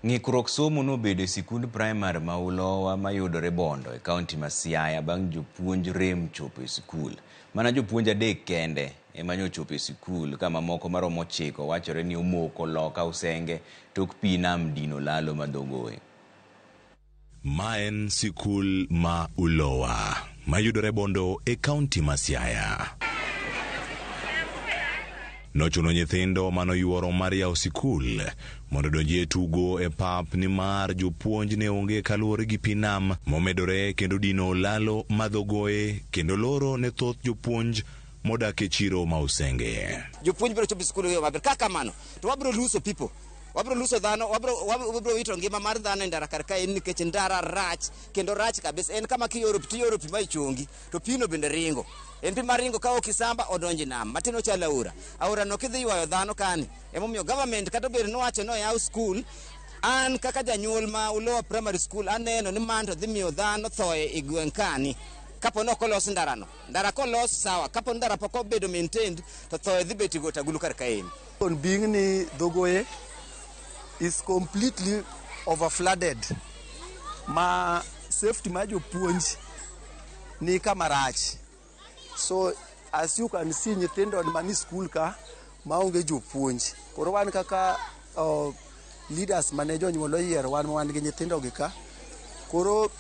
Ng'ikruok somo nobedo e sikund praimar ma Ulowa mayudore Bondo e kaunti ma Siaya bang' jopuonj rem chopo e sikul. Mana jopuonj adek kende ema nyochopo e sikul ka mamoko maromo 9 wachore ni omoko loka Usenge tok pi nam dino lalo ma Dhogoe. Ma en sikul ma Ulowa mayudore Bondo e kaunti ma Siaya. Nochuno nyithindo manoyuoro mar yawo sikul mondo odonji e tugo e pap nimar jopuonj ne onge kaluwore gi pi nam momedore kendo dino lalo ma Dhogoe kendo loro ne thoth jopuonj modak e chiro ma Usenge. Jopuonj biro chopo e sikul e yo maber. Ka kamano to wabiro luso people, wabiro luso dhano, wabiro wito ngima mar dhano e ndara kar kae nikech ndara rach kendo rach kabisa. En kama kioro pi tioro pi ma ichongi to pino bende ringo. En pi maringo ka ok isamba odonjo e nam. Matin ochalo aora. Aora no kidhi ywayo dhano kani. Emomiyo government kata obed ni owacho ni oyaw school, an kaka janyuol ma Ulowa Primary School aneno ni man to dhi miyo dhano thoe e gweng' kani. Kapo ni ok olos ndarano. Ndara kolos sawa, kapo ni ndara pok obedo maintained to thoe dhi bet e Agulu kar kaeni. On being ni Dhogoe is completely overflooded ma safety ma jopuonj ni kama rach. So as you can see nyithindo mani school ka maonge jopuonj. Koro wan kaka leaders mane jonyuol oyiero wan gi nyithindo gi ka. Koro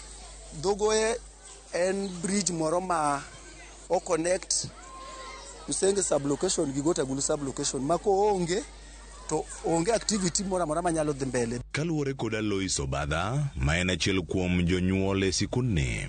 Dhogoe en bridge moro ma o connect Usenge sub-location gi Gotagulu sub-location ma koonge to onge activity moro amora manyalo dhi mbele. Kaluwore kod Alois Obadha, ma en achiel kuom jonyuol e sikundni,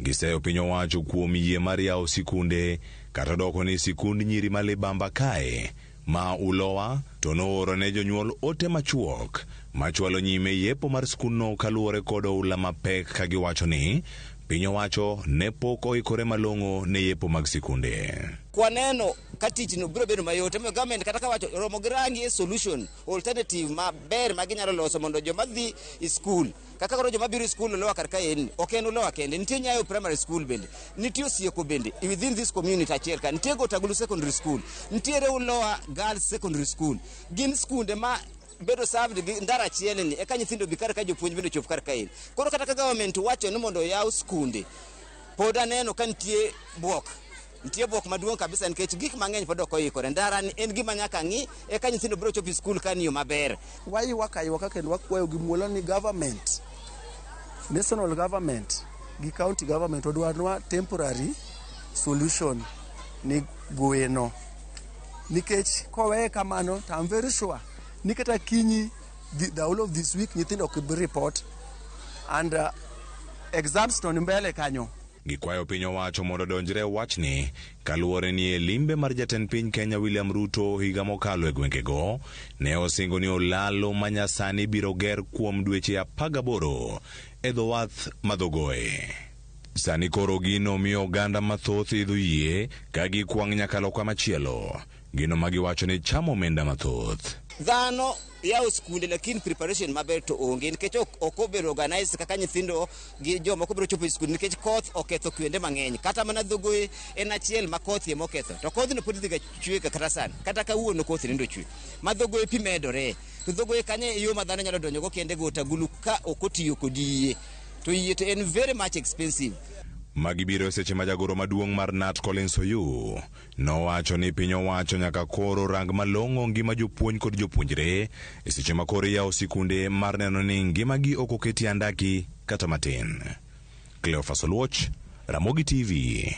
giseyo piny owacho kuom yie mar yawo sikunde kata doko ni sikund nyiri ma libamba kae ma Ulowa to nooro ne jonyuol ote machuok machwalo nyime yepo mar skundno kaluwore kod oula mapek ka giwacho ni piny owacho ne pok oikore malong'o ne yepo mag sikunde. Kwaneno ka tijno biro bedo mayot, emomiyo government kata kawacho romo gi rangi e solution alternative maber ma ginyalo loso mondo joma dhi e school kaka koro joma biro e school Ulowa kar kaeni ok en Ulowa kende, nitie Nyayo Primary School bende, nitie Osieko bende within this community achiel ka, nitie Gotagulu Secondary School, nitiere Ulowa Girls Secondary School. Gin skunde ma bedo served gi ndara achiel ni eka nyithindo bi kar ka jopuonj bende chop kar kaeni. Koro kata ka government wacho ni mondo oyaw skunde, pod aneno ka nitie buok. Nitie buok maduong' kabisa nikech gik mang'eny pod ok oikore. Ndara ni en gima nyaka ng'i eka nyithindo biro chopo e skul ka ni yo maber. Waywak aywaka kendo wakwayo gi muolo ni government, national government gi county government odwarnwa temporary solution ni gweno. Nikech koweye kamano to I'm very sure ni kata kinyi the whole of this week nyithindo ok bi report and exams to ni mbele kanyo. Gikwayo piny owacho mondo odonjre e wachni kaluwore ni e limbe mar jatend piny Kenya William Ruto higa mokalo e gwengego ne osingo ni olalo manyasani biro ger kuom dweche 18 e dho wath ma Dhogoe. Sani koro gino miyo oganda mathoth idho yie ka gikwang' nyaka loka machielo. Gino ma giwacho ni chamo omenda mathoth. Dhano yawo skunde lakini preparation maber to onge nikech ok obedo organized kaka nyithindo gi jomoko biro chopo e skul nikech koth oketho kuonde mang'eny. Kata mana Dhogoe en achiel ma koth ema oketho. To kodhno pod dhiga chwe kata sani. Kata kawuono koth nindo chwe. Ma Dhogoe pi medore. To Dhogoe kanyo e yo ma dhano nyalo donjogo kende Gotagulu ka ok otiyo kod yie. To yie to en very much expensive. Magi biro e seche ma jagoro maduong' mar KNUT Collins Oyu nowacho ni piny owacho nyaka koro rang malong'o ngima jopuonj kod jopuonjre e seche ma koro iyawo sikunde mar neno ni ngimagi ok oketi andaki kata matin. Cleophas Oluoch, Ramogi TV.